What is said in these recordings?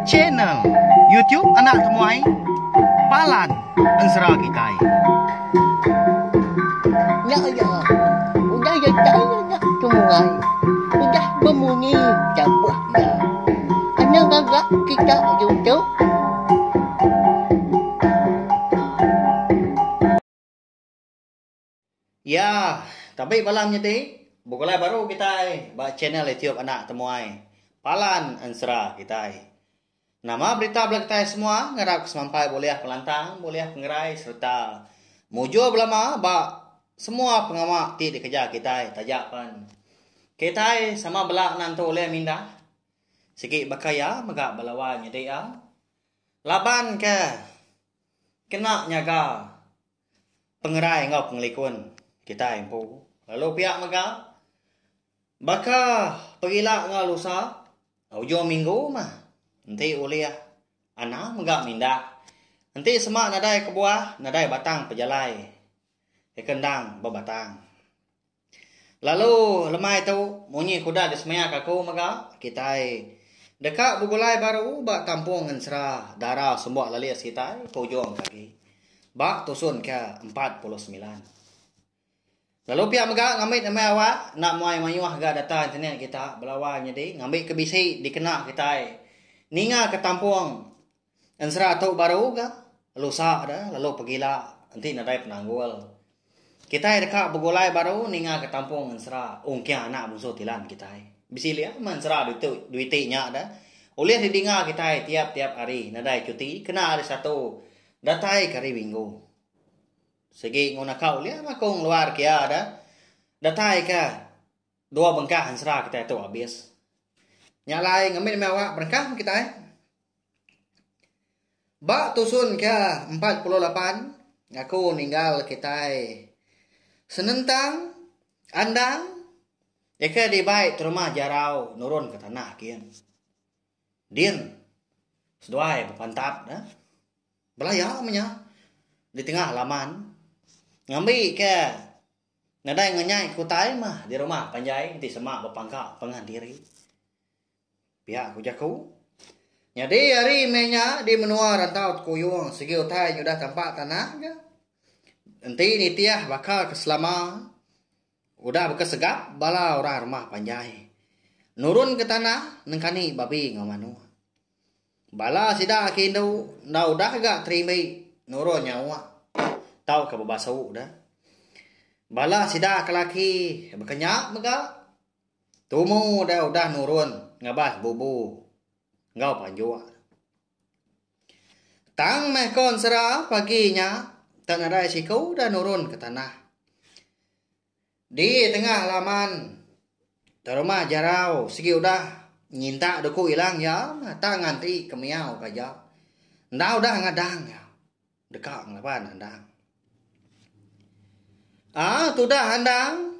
Channel YouTube Anak Temuai Palan Ensera Kitai. Nya iya, udah datai anak temuai, udah bemunyi tabuh iya. Anang gaga kita ditu. Ya, tabi bala menyedi, begulai baru kitai ba channel YouTube Anak Temuai, Palan Ensera kitai. Nama berita bala kitai semua ngarap ke semampai bulih pengelantang, bulih pengerai sereta mujur belama ba semua pengawa ti dikereja kitai taja pen kitai sama bela nentu ulih mindah sigi baka iya mega bala wai nyedi iya laban ke kena nyaga pengerai enggau pengelikun kitai empu. Lalu pia mega baka pegila enggau lusa ujung minggu mah enti ulih anang mega mindah. Enti sema nadai kebuah nadai batang pejalai ke endang bebatang. Lalu lemai tu munyi ke udah disemayaka aku mega kitai deka begulai baru ba kampung ensera dara Sumbok Lalis kitai ke ujung ke agi ba tusun ke 49. Lalu pia mega ngambi nemai awak enda muai mayuh ga data internet kita belawa nyadi ngambi ke bisi dikena kitai ninga ke tampung Ensera tu baru ga lusa da lalu pegila enti nadai penanggul. Kitai deka begulai baru ninga ke tampung ensera ungking anak munsuh tilan kitai. Bisi lia meh ensera ditu duiti nya da ulih didinga kitai tiap-tiap hari nadai cuti kena hari Satu datai ke hari Minggu. Sigi nguna ka ulih meh aku ngeluar ke iya da datai ke dua bengkah ensera kitai tu abis. Nya alai ngambi meh awak berengkah meh kitai. Ba tusun ke 48 aku ninggal kitai senentang andang ke dibai terumah jarau nurun ke tanah kin. Din seduai bepantap ne belaya meh nya di tengah laman ngambi ke nadai ngenyai ke utai mah di rumah panjai ti sema bepangka pangan diri. Pia ku jaku. Nyadi hari meh nya di menua rantau Tekuyung sigi utai nyudah tampak tanah ga. Enti nitih baka ke selama udah baka segap bala orang rumah panjai nurun ke tanah nengkani babi enggau manuk. Bala sida ke indu enda udah ga terimbi nurun nyauk tauka bebasu da. Bala sida ke laki baka nya mega. Tumu deh udah nurun ngabas bubu enggau panjuk. Tang meh ko ensera pagi nya tak nadai siku deh nurun ke tanah. Di tengah laman terumah jarau sigi udah nyintak duku ilang iya mah tang nganti ke miau ke aja. Enda udah ngadang iya deka ngelaban andang. Aa tudah andang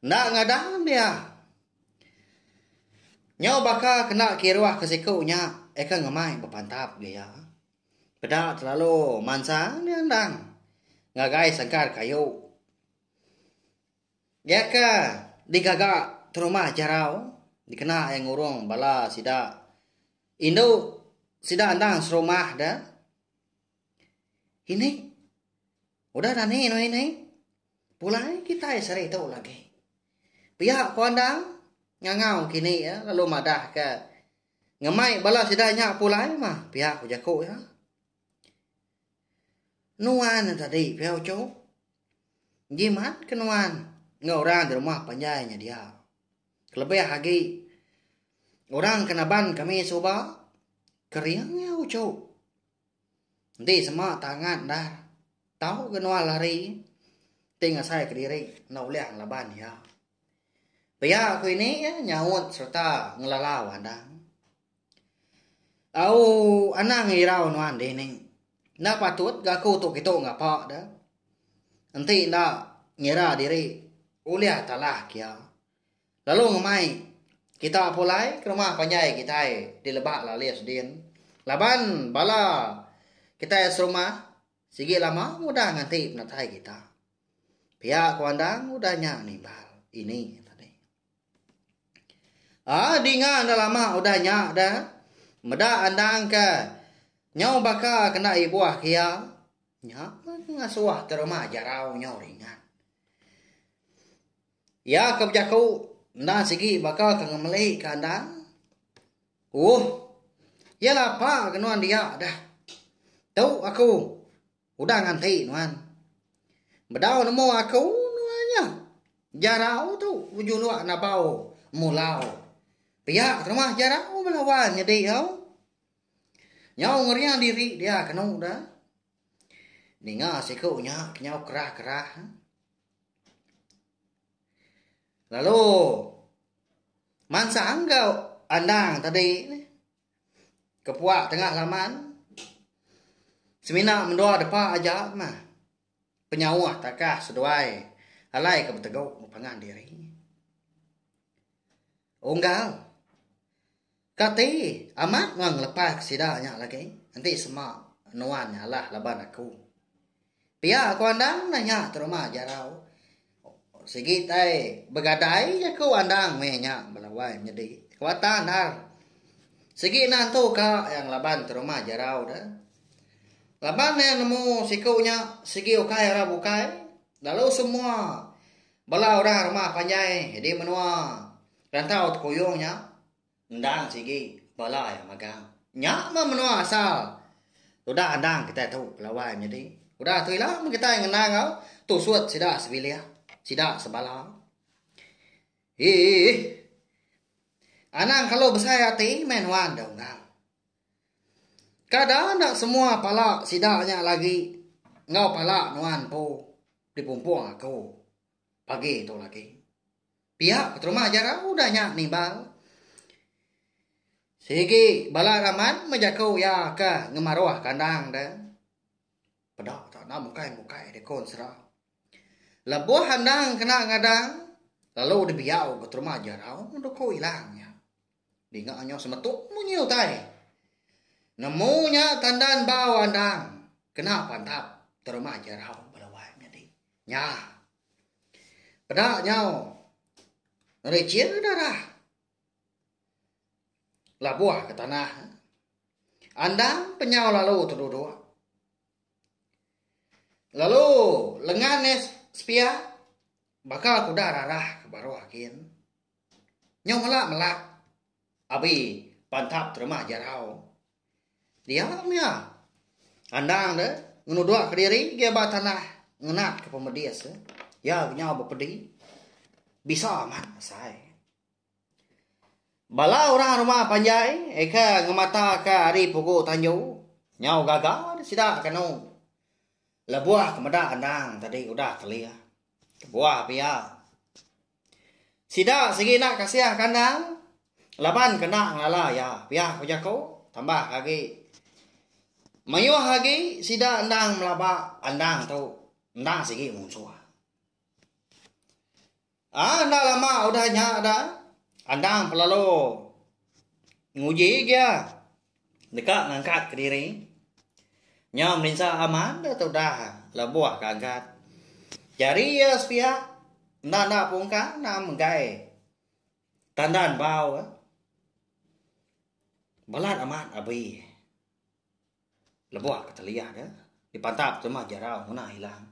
enda ngadang dia. Nyau baka kena kiruh ke siku nya eka ngemai bepantap ge iya. Peda terlalu mansang dia andang ngagai sangkar kayu. Iya ke digaga terumah jarau dikena iya ngurung bala sida indu sida andang serumah de. Ini. Udah dani anu ini. Pulai kitai sehari tu lagi. Pia ku andang ngangau kini iya lalu madah ke ngemai bala sida nya pulai mah pia ku jaku iya. Nuan ne tadi pia uchu. Jimat ke nuan enggau orang di rumah panjai nya dia. Kelebih agi orang ke naban kami suba kering iya uchu. Enti sema tangan enda tau ke nual hari ti ngasai kediri enda ulih ngelaban iya. Pia ku ini iya nyaut sereta ngelalau andang. Au anang irau nuan dini. Enda patut ga aku tu kitu ngapa de. Enti enda ngira diri ulih talah ke iya. Lalu ngemai kita pulai ke rumah panjai kitai di Lebak Lalis din laban bala kitai serumah sigi lama udah nganti penatai kita. Pia ku Andang udah nya nimbal ini tadi. Aa dinga enda lama udah nya deh meda andang ke nyau baka kena ibuh ke iya. Nya meh ngasuh teruma jarau nyau ringat. Iya ke bejaku enda sigi baka ke ngemeli ke andang. Uuh. Iya lapa ke nuan dia deh. Tu aku Udah nganti nuan. Bedau nemu aku nuan nya. Jarau tu bejuluk nabau mulau. Pia terumah jarau belawan nyadi au. Nyau ngering diri dia kenu da. Ninga siku nya kenyau kerah-kerah. Lalu mansang ga andang tadi Kepuak tengah laman semina mendua depa aja mah penyauh takah seduai alai ke betegu enggau pangan diri. Unggal kati amat nuan ngelepas sida nya lagi enti sema nuan nya alah laban aku. Pia ku Andang nanya teruma jarau. Sigi tai begadai jaku Andang meh nya bala wai menyedi. Kuatan endar. Sigi enda entu ka iya ngelaban teruma jarau deh. Laban iya nemu siku nya sigi ukai orang bukai lalu semua bala orang rumah panjai di menua Rantau Tekuyung nya Endang sigi bala iya magang. Nya meh menua asal udah endang kitai tu pelawai menyadi. Udah tu ila meh kitai ngenang enggau tusut sida sebilik, sida sebala. Iih. Anang kelalu besai ati meh nuan da unggal. Kada enda semua pala sida nya lagi enggau pala nuan empu dipumpung aku pagi tu lagi. Pia keterubah ajar udah nya nimbal. Sigi bala raman mejaku iya ke ngemaruh kandang de. Peda tak enda mukai-mukai dikon sera. Lebuh andang kena ngadang lalu dibiau keterubah ajar duku ilang nya. Dinga nyau semetuk munyi utai. Nemu nya tandan bau andang kena pantap terumah jarau bala wai menyadi. Nya. Peda nyau ngericin darah labuh ke tanah. Andang penyau lalu teduduk. Lalu lengan ne sepiak baka kuda rarah ke baruh gin. Nyau mela melak abi pantap teremah jarau. Dia mia andang de ngenudok kediri gia ba tanah ngenat ke pemedis. Iya nyau bepedi bisa amat asai. Bala orang rumah panjai eka ngemata ka ari pugu tanju nyau gaga sida kenu lebuh ke meda andang tadi udah telih. Kebuah pia. Sida sigi enda kasih kandang laban kena ngelala iya pia ku jaku tambah agi. Mayuh agi sida endang melaba andang tu endang sigi munsuh. Aa enda lama udah nya da andang pelalu nguji gia deka ngangkat kediri. Nya merinsa amat da tudah lebuh ke angkat. Jari iya sepiak enda enda pungkang enda megai tandan bau. Balat amat abi lebuh ke teliah de dipantap temah jarau ngena ilang.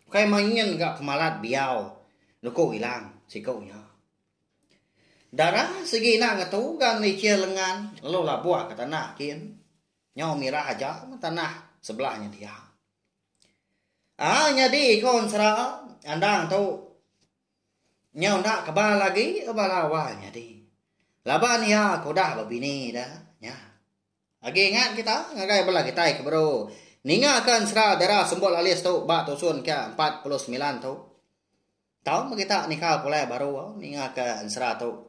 Ukai main ga pemalat biau nuku ilang siku nya. Darah sigi enda ngetu ga ngelicir lengan lalu labuh ke tanah kin. Nyau mirah aja meh tanah sebelah nya dia. Aa nyadi ko ensera andang tu nyau enda kebal agi bala wai nyadi. Laban iya ke udah bebini da nya. Agi ingat kita ngagai bala kitai ke baru ninga ka ensera dara Sembut Alis tu ba tusun ke 49 tu. Tau meh kita nikal pulai baru ninga ke ensera tu.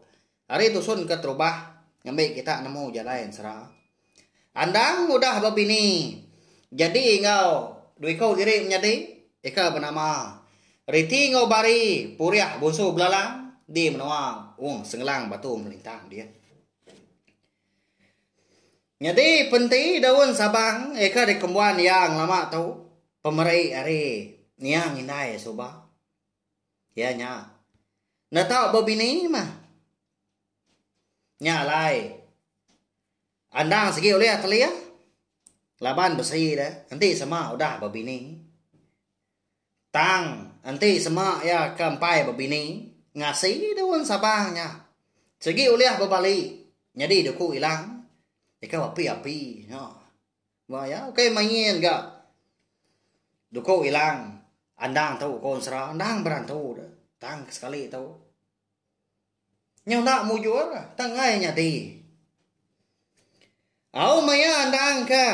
Ari tusun ke terubah ngambi kita nemu jalai ensera. Andang udah bebini jadi enggau dua iku diri menyadi ika benama Riti enggau Bari Purih Bunsu Belalang di menua Ung Sengelang Batu Melintang dia. Nyadi penti daun sabang ika dikembuan iya ngelama tu pemeri ari niang indai suba. Iya nya. Enda tau bebini mah. Nya alai andang sigi ulih telih laban besi deh enti sema udah bebini. Tang enti sema iya ke empai bebini ngasi daun sabang nya sigi ulih bebali nyadi duku ilang deka api-api nya. Ba iya ukai main ga duku ilang andang tu ko ensera endang berantu deh tang sekali tu. Nyau enda mujur tang enggai nyadi. Au maya andang ka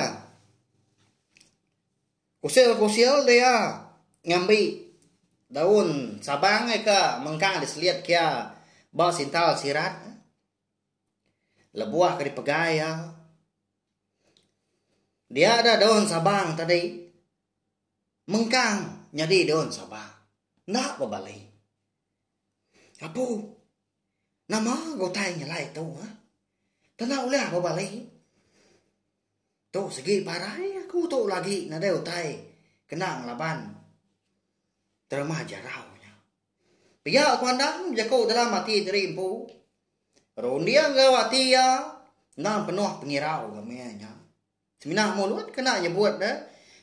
kusil-kusil dia ngambi daun sabang ai ka mengkang diselit kia ba sintal sirat. Lebuh ke dipegai iya dia da daun sabang tadi mengkang nyadi daun sabang enda bebali. Apu nama ga utai nyelai tu ah. Tenda ulih bebali. Tu sigi parai aku tu lagi nadai utai kena ngelaban teremah jarau nya. Pia ku Andang bejaku dalam ati diri empu. Runding enggau ati iya endang penuh pengirau ga mih nya. Semina mulut kena nyebut deh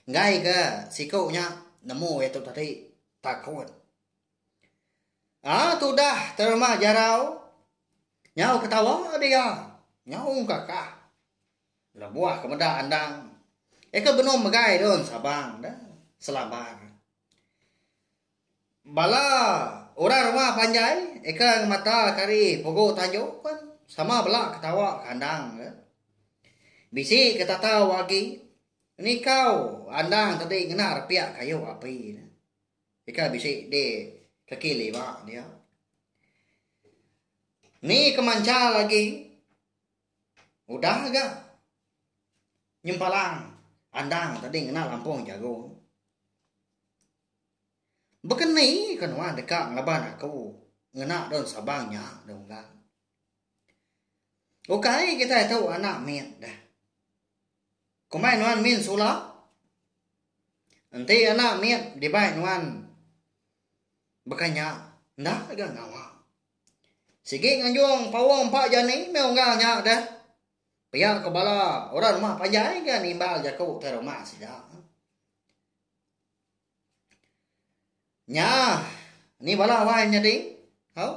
enggai ke siku nya nemu iya tu tadi takut. Aa tudah teremah jarau nyau ketawa dia nyau engkakah. Lebuh ke meda Andang iya ke benung megai daun sabang deh selabar. Bala orang rumah panjai eka ngemata ke ari pugu tanju pen sama bela ketawa ke andang ke. Bisi ke tatau agi nikau andang tadi ngena repiak kayu api ne. Eka bisi di kaki lima dia. Ni ke manchal agi udah ga nyempalang andang tadi ngena lampung jagung. Baka ni ka nuan deka ngelaban aku ngena daun sabang nya deh unggal. Ukai kitai tu anak mit deh. Kumbai nuan min sula. Enti anak mit dibai nuan baka nya enda ga ngawa. Sigi nganjung paung empa jani meh unggal nya deh. Pia ko bala orang rumah panjai ga nimbal jaku tai rumah sida. Nya, ni bala wai nyadi. Au.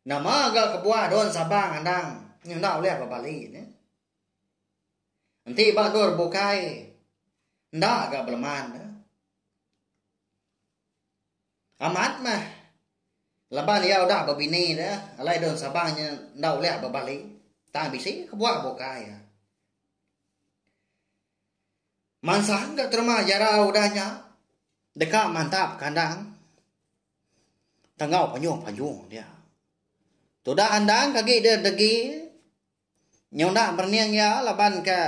Nama ga kebuah daun sabang andang nya enda ulih bebali ne. Enti ba endur bukai enda ga beleman ne. Amat meh laban iya udah bebini deh alai daun sabang nya enda ulih bebali tang bisi kebuah bukai. Mansang ga terma jara udah nya deka mantap kandang tenggau panjung-panjung dia. Tudah andang ke agi deh degi nyunda merening iya laban ke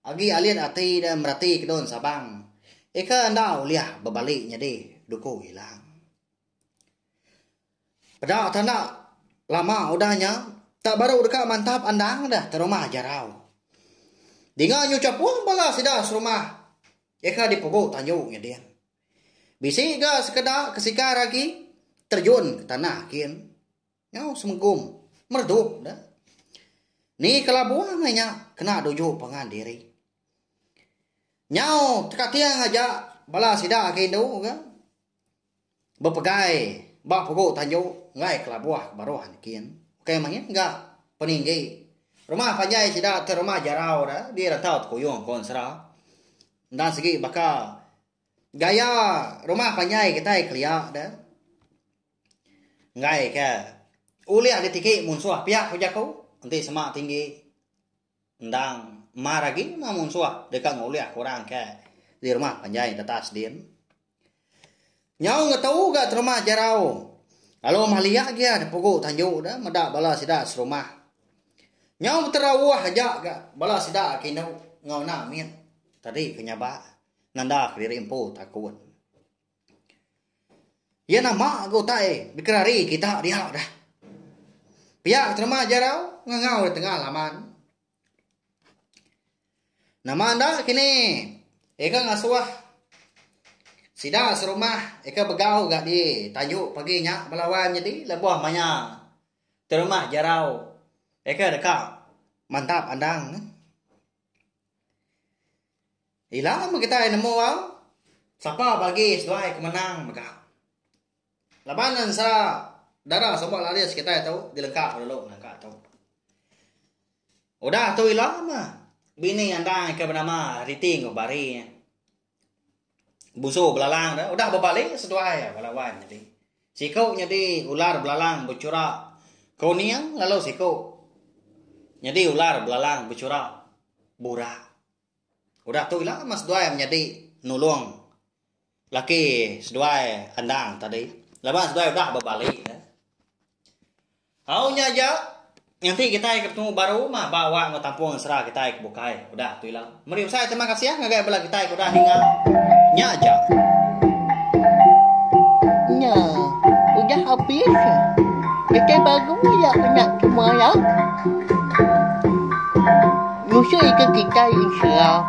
agi alit ati deh mereti ke daun sabang. Ika enda ulih bebali nyadi duku ilang. Peda tanda lama udah nya tak baru deka mantap andang deh terumah jarau. Dinga nyu chapung bala sida serumah eka dipugu tanju nyeding. Bisi ga sekeda ke sikar agi terjun ke tanah kin. Nyau semegum meredup deh. Ni kelabuh meh nya kena duju pangan diri. Nyau tekating aja bala sida ke indu ga. Bepegai ba pugu tanju enggai kelabuh ke baruh nyikin. Ukai main ga peninggi. Rumah panjai sida ti rumah jarau da di rantau tekuyung ko ensera. Enda sigi baka gaya rumah panjai kitai kelia da. Enggai ke ulih ditiki munsuh pia ku jaku enti sema tinggi. Endang mar agi meh munsuh deka ngulih ke orang ke di rumah panjai tetas din. Nyau ngetu ga terumah jarau lalu malik gia dipugu tanju da meda bala sida serumah. Nyau beterauh aja ga bala sida ke indu enggau anak mit tadi ke nyabak nanda kediri empu takut. Iya nama ga utai dikerari kita dia dah. Pia terima jarau ngangau di tengah laman. Nama enda kini ika ngasuh sida serumah ika begau ga di tanju pagi nya bala wan nyadi lebuh maya. Terumah jarau eka deka mantap andang. Ila meh kitai nemu au sapa bagi seduai ke menang mega. Laban ensera dara suba laris kitai tu dilengka dulu nangka tu. Udah tu ila meh bini andang ke benama Riti enggau Bari. Busu belalang tu udah bebali seduai bala wan nyadi. Siku nyadi ular belalang bechura kuning lalu siku nyadi ular belalang bechura burak. Udah tu ila meh seduai menyadi nulung laki seduai andang tadi laban seduai udah bebali. Au nya aja nganti kitai ke betemu baru mah ba awak enggau tampung ensera kitai ke bukai udah tu ila. Meri besai terima kasih ngagai bala kitai ke udah ninga. Nya aja. Nya udah abis. Kitai baru ila anak semua. Nusui ke kitai ensera.